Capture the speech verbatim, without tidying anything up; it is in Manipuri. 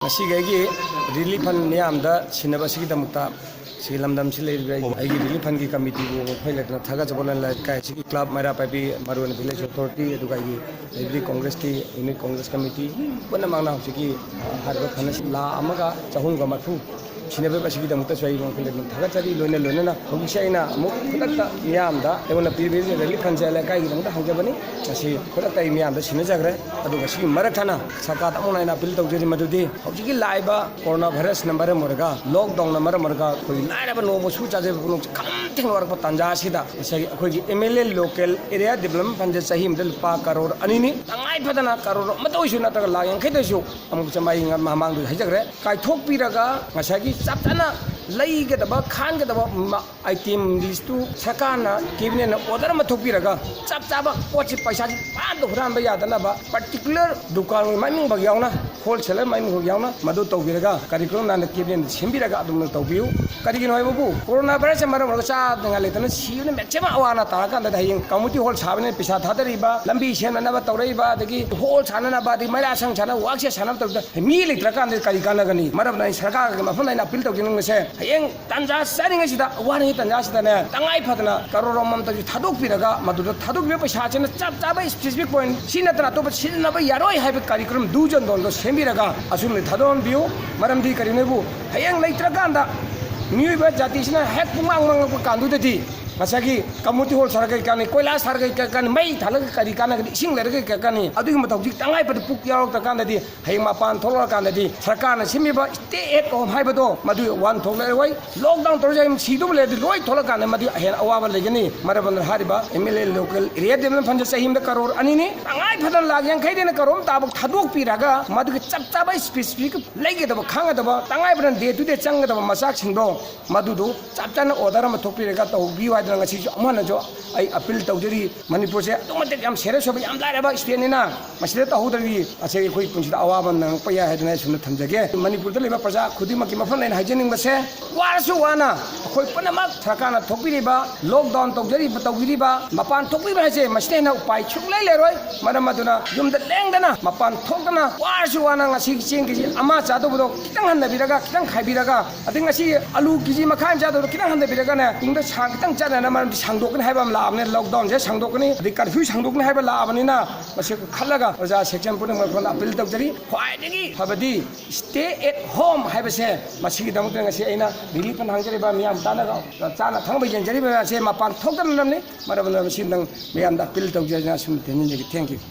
ꯉꯁꯤꯒꯤ ꯑꯩꯒꯤ ꯔꯤꯂꯤꯐ ꯐꯟ ꯃꯤꯌꯥꯝꯗ ꯁꯤꯟꯅꯕ ꯑꯁꯤꯒꯤꯗꯃꯛꯇ ꯁꯤꯒꯤ ꯂꯝꯗꯝꯁꯤ ꯂꯩꯔꯤꯕ ꯑꯩ- ꯑꯩꯒꯤ ꯔꯤꯂꯤꯐ ꯐꯟꯒꯤ ꯀꯃꯤꯇꯤꯕꯨ ꯃꯈꯣꯏ ꯂꯩꯇꯅ ꯊꯥꯒꯠꯆꯕ ꯂꯣꯏꯅ ꯂꯩꯀꯥꯏ ꯑꯁꯤꯒꯤ ꯀ꯭ꯂꯕ ꯃꯩꯔꯥ ꯄꯥꯏꯕꯤ, ꯃꯔꯨꯑꯣꯏꯅ ꯚꯤꯂꯦꯖ ꯑꯣꯊꯣꯔꯤꯇꯤ, ꯑꯗꯨꯒ ꯑꯩꯒꯤ ꯂꯩꯕꯗꯤ ꯀꯣꯡꯒ꯭ꯔꯦꯁꯀꯤ ꯌꯨꯅꯤꯠ ꯀꯣꯡꯒ꯭ꯔꯦꯁ ꯀꯃꯤꯇꯤ ꯄꯨꯝꯅꯃꯛꯅ ꯍꯧꯖꯤꯛꯀꯤ, ꯑ, ꯍꯥꯏꯔꯤꯕ ꯐꯟ ꯑꯁꯤ ꯂꯥꯈ ꯑꯃꯒ ꯆꯍꯨꯝꯒ ꯃꯔꯤꯐꯨ ꯁꯤꯟꯅꯕꯤꯕ ꯑꯁꯤꯒꯤꯗꯃꯛꯇꯁꯨ ꯑꯩ ꯃꯈꯣꯏ ꯂꯩꯇꯅ ꯊꯥꯒꯠꯆꯔꯤ꯫ ꯂꯣꯏꯅ ꯂꯣꯏꯅꯅ ꯍꯧꯖꯤꯛꯁꯦ ꯑꯩꯅ ꯑꯃꯨꯛ ꯈꯨꯗꯛꯇ ꯃꯤꯌꯥꯝꯗ ꯑꯩꯉꯣꯟꯗ ꯄꯤꯕꯤꯔꯤꯕ ꯔꯤꯂꯤꯐ ꯐꯟꯁꯦ ꯂꯩꯀꯥꯏꯒꯤꯗꯃꯛꯇ ꯍꯪꯖꯕꯅꯤ꯫ ꯉꯁꯤ ꯈꯨꯗꯛꯇ ꯑꯩ ꯃꯤꯌꯥꯝꯗ ꯁꯤꯟꯅꯖꯈ꯭ꯔꯦ꯫ ꯑꯗꯨꯒ ꯁꯤꯒꯤ ꯃꯔꯛ ꯊꯠꯅ ꯁꯔꯀꯥꯔꯗ ꯑꯃꯨꯛ ꯍꯟꯅ ꯑꯩꯅ ꯑꯄꯤꯜ ꯇꯧꯖꯔꯤ, ꯃꯗꯨꯗꯤ ꯍꯧꯖꯤꯛꯀꯤ ꯂꯥꯛꯏꯕ ꯀꯣꯔꯣꯅꯥ ꯚꯥꯏꯔꯁꯅ ꯃꯔꯝ ꯑꯣꯏꯔꯒ, ꯂꯣꯛꯗꯥꯎꯟꯅ ꯃꯔꯝ ꯑꯣꯏꯔꯒ ꯑꯩꯈꯣꯏ ꯂꯥꯏꯔꯕ ꯅꯣꯡꯃ ꯁꯨ ꯆꯥꯖꯕ ꯄꯨꯝꯅꯃꯛꯁꯦ ꯈꯝ ꯊꯦꯡꯅ ꯋꯥꯔꯛꯄ ꯇꯥꯟꯖꯥ ꯑꯁꯤꯗ ꯉꯁꯥꯏꯒꯤ ꯑꯩꯈꯣꯏꯒꯤ M L A local area development ꯐꯟꯁꯦ ꯆꯍꯤ ꯑꯃꯗ ꯂꯨꯄꯥ ꯀꯔꯣꯔ ꯑꯅꯤꯅꯤ꯫ ꯇꯉꯥꯏ ꯐꯗꯅ ꯀꯔꯣꯔ ꯑꯃꯇ ꯑꯣꯏꯁꯨ ꯅꯠꯇ꯭ꯔꯒ ꯂꯥꯛ ꯌꯥꯡꯈꯩꯗ ꯑꯣꯏꯁꯨ ꯑꯃꯨꯛ ꯆꯃꯥꯏ ꯃꯃꯥꯡꯗꯁꯨ ꯍꯥꯏꯖꯈ꯭ꯔꯦ, ꯀꯥꯏꯊꯣꯛꯄꯤꯔꯒ ꯉꯁꯥꯏꯒꯤ ꯆꯞ ꯆꯥꯅ ꯂꯩꯒꯗꯕ, ꯈꯥꯟꯒꯗꯕ ꯃ-, ꯑꯥꯏꯇꯦꯝ ꯂꯤꯁꯇꯨ ꯁꯔꯀꯥꯔꯅ, ꯀꯦꯕꯤꯅꯦꯠꯅ ꯑꯣꯔꯗꯔ ꯑꯃ ꯊꯣꯛꯄꯤꯔꯒ ꯆꯞ ꯆꯥꯕ ꯄꯣꯠꯁꯤ ꯄꯩꯁꯥꯁꯤ ꯄꯥꯝꯗ ꯍꯨꯔꯥꯟꯕ ꯌꯥꯗꯅꯕ ꯄꯥꯔꯇꯤꯀꯨꯂꯔ ꯗꯨꯀꯥꯟꯒꯤ ꯃꯃꯤꯡꯐꯥꯎ ꯌꯥꯎꯅ, ꯍꯣꯜꯁꯦꯂꯔ ꯃꯃꯤꯡꯐꯥꯎ ꯌꯥꯎꯅ ꯃꯗꯨ ꯇꯧꯕꯤꯔꯒ ꯀꯔꯤꯀꯨꯂꯝ ꯅꯥꯟꯅ ꯀꯦꯕꯤꯅꯦꯠꯅ ꯁꯦꯝꯕꯤꯔꯒ ꯑꯗꯨꯝꯅ ꯇꯧꯕꯤꯌꯨ꯫ ꯀꯔꯤꯒꯤꯅꯣ ꯍꯥꯏꯕꯕꯨ ꯀꯣꯔꯣꯅꯥ ꯚꯥꯏꯔꯁꯅ ꯃꯔꯝ ꯑꯣꯏꯔꯒ ꯆꯥꯗꯅꯤꯡꯉꯥꯏ ꯂꯩꯇꯅ ꯁꯤꯕꯅ ꯃꯦꯛꯁꯤꯃꯝ ꯑꯋꯥ ꯑꯅꯥ ꯇꯥꯔꯀꯥꯟꯗꯗꯤ ꯍꯌꯦꯡ ꯀꯝꯃꯨꯅꯤꯇꯤ ꯍꯣꯜ ꯁꯥꯕꯅꯤꯅ ꯄꯩꯁꯥ ꯊꯥꯗꯔꯤꯕ, ꯂꯝꯕꯤ ꯁꯦꯝꯅꯅꯕ ꯇꯧꯔꯛꯏꯕ, ꯑꯗꯒꯤ ꯍꯣꯜ ꯁꯥꯟꯅꯅꯕ, ꯑꯗꯒꯤ ꯃꯩꯔꯥ ꯁꯪ ꯁꯥꯟꯅꯕ, ꯋꯥꯛꯁꯦꯠ ꯁꯥꯟꯅꯕ ꯇꯧꯕꯗ ꯃꯤ ꯂꯩꯇ꯭ꯔꯀꯥꯟꯗꯗꯤ ꯀꯔꯤ ꯀꯥꯟꯅꯒꯅꯤ? ꯃꯔꯝꯅ ꯑꯩ ꯁꯔꯀꯥꯔꯒꯤ ꯃꯐꯝꯗ ꯑꯩꯅ ꯑꯄꯤꯜ ꯇꯧꯖꯅꯤꯡꯕꯁꯦ, ꯍꯌꯦꯡ ꯇꯥꯟꯖꯥ ꯆꯥꯔꯤꯉꯩꯁꯤꯗ ꯋꯥꯔꯤꯉꯩ ꯇꯥꯟꯖꯥꯁꯤꯗꯅꯦ, ꯇꯉꯥꯏ ꯐꯗꯅ ꯀꯔꯣꯔ ꯑꯃꯃꯝꯇꯁꯨ ꯊꯥꯗꯣꯛꯄꯤꯔꯒ ꯃꯗꯨꯗ ꯊꯥꯗꯣꯛꯄꯤꯕ ꯄꯩꯁꯥꯁꯤꯅ ꯆꯞ ꯆꯥꯕ ꯁ꯭ꯄꯦꯁꯤꯐꯤꯛ ꯄꯣꯏꯟꯠ ꯁꯤ ꯅꯠꯇꯅ ꯑꯇꯣꯞꯄ ꯁꯤꯖꯤꯟꯅꯕ ꯌꯥꯔꯣꯏ ꯍꯥꯏꯕ ꯀꯔꯤꯀꯨꯂꯝ ꯗꯨꯁ ꯑꯦꯟ ꯗꯣꯟꯗꯣ ꯁꯦꯝꯕꯤꯔꯒ ꯑꯁꯨꯝꯅ ꯊꯥꯗꯣꯛꯍꯟꯕꯤꯌꯨ꯫ ꯃꯔꯝꯗꯤ ꯀꯔꯤꯅꯣꯕꯨ ꯍꯌꯦꯡ ꯂꯩꯇ꯭ꯔꯀꯥꯟꯗ ꯃꯤꯑꯣꯏꯕ ꯖꯥꯇꯤꯁꯤꯅ ꯍꯦꯛ ꯄꯨꯡꯃꯥꯡ ꯃꯥꯡꯉꯛꯄ ꯀꯥꯟꯗꯨꯗꯗꯤ ꯉꯁꯥꯏꯒꯤ ꯀꯝꯃꯨꯅꯤꯇꯤ ꯍꯣꯜ ꯁꯥꯔꯒ ꯀꯔꯤ ꯀꯥꯟꯅꯤ, ꯀꯣꯏꯂꯥ ꯁꯥꯔꯒ ꯀꯔꯤ ꯀꯥꯟꯅꯤ, ꯃꯩ ꯊꯥꯜꯂꯒ ꯀꯔꯤ ꯀꯥꯟꯅꯒꯅꯤ, ꯏꯁꯤꯡ ꯂꯩꯔꯒ ꯀꯔꯤ ꯀꯥꯟꯅꯤ? ꯑꯗꯨꯒꯤ ꯃꯊꯧꯁꯤ ꯇꯉꯥꯏ ꯐꯗ ꯄꯨꯛ ꯌꯥꯎꯔꯛꯇ꯭ꯔꯀꯥꯟꯗꯗꯤ ꯍꯌꯦꯡ ꯃꯄꯥꯟ ꯊꯣꯛꯂꯛꯑꯀꯥꯟꯗꯗꯤ ꯁꯔꯀꯥꯔꯅ ꯁꯦꯝꯃꯤꯕ stay at home ꯍꯥꯏꯕꯗꯣ ꯃꯗꯨ ꯋꯥꯍꯟꯊꯣꯛ ꯂꯩꯔꯣꯏ꯫ ꯂꯣꯛꯗꯥꯎꯟ ꯇꯧꯔꯁꯦ ꯍꯌꯦꯡ ꯁꯤꯗꯧꯕ ꯂꯩꯔꯗꯤ ꯂꯣꯏ ꯊꯣꯛꯂꯛꯀꯥꯟꯗ ꯃꯗꯨ ꯑꯍꯦꯟ ꯑꯋꯥꯕ ꯂꯩꯒꯅꯤ꯫ ꯃꯔꯝ ꯑꯗꯨꯅ ꯍꯥꯏꯔꯤꯕ M L A local area development ꯐꯟꯁꯦ ꯆꯍꯤ ꯑꯃꯗ ꯀꯔꯣꯔ ꯑꯅꯤꯅꯤ꯫ ꯇꯉꯥꯏ ꯐꯗꯅ ꯂꯥꯛ ꯌꯥꯡꯈꯩꯗꯩꯅ ꯀꯔꯣꯔ ꯑꯃ ꯇꯥꯕ ꯊꯥꯗꯣꯛꯄꯤꯔꯒ ꯃꯗꯨꯒꯤ ꯆꯞ ꯆꯥꯕ ꯁ꯭ꯄꯦꯁꯤꯐꯤꯛ ꯂꯩꯒꯗꯕ, ꯈꯪꯒꯗꯕ, ꯇꯉꯥꯏ ꯐꯗꯅ ꯗꯦ ꯇꯨ ꯗꯦ ꯆꯪꯒꯗꯕ ꯃꯆꯥꯛꯁꯤꯡꯗꯣ ꯃꯗꯨꯗꯨ ꯆꯞ ꯆꯥꯅ ꯑꯣꯔꯗꯔ ꯑꯃ ꯊꯣꯛꯄꯤꯔꯒ ꯇꯧꯕꯤꯌꯨ ꯍꯥꯏꯗꯅ ꯉꯁꯤꯁꯨ ꯑꯃꯨꯛ ꯍꯟꯅꯁꯨ ꯑꯩ ꯑꯄꯤꯜ ꯇꯧꯖꯔꯤ꯫ ꯃꯅꯤꯄꯨꯔꯁꯦ ꯑꯗꯨꯛ ꯃꯇꯤꯛ ꯌꯥꯝ ꯁꯦꯔꯤꯌꯁ ꯑꯣꯏꯕ ꯌꯥꯝ ꯂꯥꯏꯔꯕ ꯁ꯭ꯇꯦꯠꯅꯤꯅ, ꯃꯁꯤꯗ ꯇꯧꯍꯧꯗ꯭ꯔꯗꯤ ꯉꯁꯤ ꯑꯩꯈꯣꯏ ꯄꯨꯟꯁꯤꯗ ꯑꯋꯥꯕ ꯅꯪꯉꯛꯄ ꯌꯥꯏ ꯍꯥꯏꯗꯅ ꯑꯩ ꯁꯨꯝꯅ ꯊꯝꯖꯒꯦ꯫ ꯃꯅꯤꯄꯨꯔꯗ ꯂꯩꯕ ꯄ꯭ꯔꯖꯥ ꯈꯨꯗꯤꯡꯃꯛꯀꯤ ꯃꯐꯝꯗ ꯑꯩꯅ ꯍꯥꯏꯖꯅꯤꯡꯕꯁꯦ, ꯋꯥꯔꯁꯨ ꯋꯥꯅ ꯑꯩꯈꯣꯏ ꯄꯨꯝꯅꯃꯛ ꯁꯔꯀꯥꯔꯅ ꯊꯣꯛꯄꯤꯔꯤꯕ ꯂꯣꯛꯗꯥꯎꯟ ꯇꯧꯖꯔꯤꯕ, ꯇꯧꯕꯤꯔꯤꯕ, ꯃꯄꯥꯟ ꯊꯣꯛꯄꯤꯕ ꯍꯥꯏꯁꯦ ꯃꯁꯤꯗ ꯍꯦꯟꯅ ꯎꯄꯥꯏ ꯁꯨꯡꯂꯩ ꯂꯩꯔꯣꯏ꯫ ꯃꯔꯝ ꯑꯗꯨꯅ ꯌꯨꯝꯗ ꯂꯦꯡꯗꯅ ꯃꯄꯥꯟ ꯊꯣꯛꯇꯅ ꯋꯥꯔꯁꯨ ꯋꯥꯅ ꯉꯁꯤ ꯆꯦꯡ ꯀꯦ ꯖꯤ ꯑꯃ ꯆꯥꯗꯧꯕꯗꯣ ꯈꯤꯇꯪ ꯍꯟꯊꯕꯤꯔꯒ, ꯈꯤꯇꯪ ꯈꯥꯏꯕꯤꯔꯒ, ꯑꯗꯩ ꯉꯁꯤ ꯑꯂꯨ ꯀꯦ ꯖꯤ ꯃꯈꯥꯏ ꯑꯃ ꯆꯥꯗꯧꯕꯗꯣ ꯈꯤꯇꯪ ꯍꯟꯊꯕꯤꯔꯒꯅꯦ, ꯇꯨꯡꯗ ꯁꯥ ꯈꯤꯇꯪ ꯆꯥꯅꯅꯕ, ꯃꯔꯝꯗꯤ ꯁꯥꯡꯗꯣꯛꯀꯅꯤ ꯍꯥꯏꯕ ꯑꯃ ꯂꯥꯛꯑꯕꯅꯤꯅ, ꯂꯣꯛꯗꯥꯎꯟꯁꯦ ꯁꯥꯡꯗꯣꯛꯀꯅꯤ, ꯑꯗꯩ ꯀꯔꯐ꯭ꯌꯨ ꯁꯥꯡꯗꯣꯛꯀꯅꯤ ꯍꯥꯏꯕ ꯂꯥꯛꯑꯕꯅꯤꯅ, ꯃꯁꯤ ꯈꯜꯂꯒ ꯄ꯭ꯔꯖꯥ ꯁꯦꯛꯁꯟ ꯄꯨꯝꯅꯃꯛ ꯑꯩꯈꯣꯏꯅ ꯑꯄꯤꯜ ꯇꯧꯖꯔꯤ꯫ ꯈ꯭ꯋꯥꯏꯗꯒꯤ ꯐꯕꯗꯤ stay at home ꯍꯥꯏꯕꯁꯦ, ꯃꯁꯤꯒꯤꯗꯃꯛꯇ ꯉꯁꯤ ꯑꯩꯅ ꯔꯤꯂꯤꯐ ꯐꯟ ꯍꯥꯡꯖꯔꯤꯕ ꯃꯤꯌꯥꯝ ꯇꯥꯟꯅꯕ, ꯆꯥꯅ ꯊꯛꯅꯕ ꯌꯦꯟꯖꯔꯤꯕ ꯃꯌꯥꯝꯁꯦ ꯃꯄꯥꯟ ꯊꯣꯛꯇꯅꯕꯅꯤ꯫ ꯃꯔꯝ ꯑꯗꯨꯅ ꯃꯁꯤ ꯅꯪ ꯃꯌꯥꯝꯗ ꯑꯄꯤꯜ ꯇꯧꯖꯗꯅ ꯁꯨꯝ ꯊꯦꯡꯅꯖꯒꯦ꯫ Thank you꯫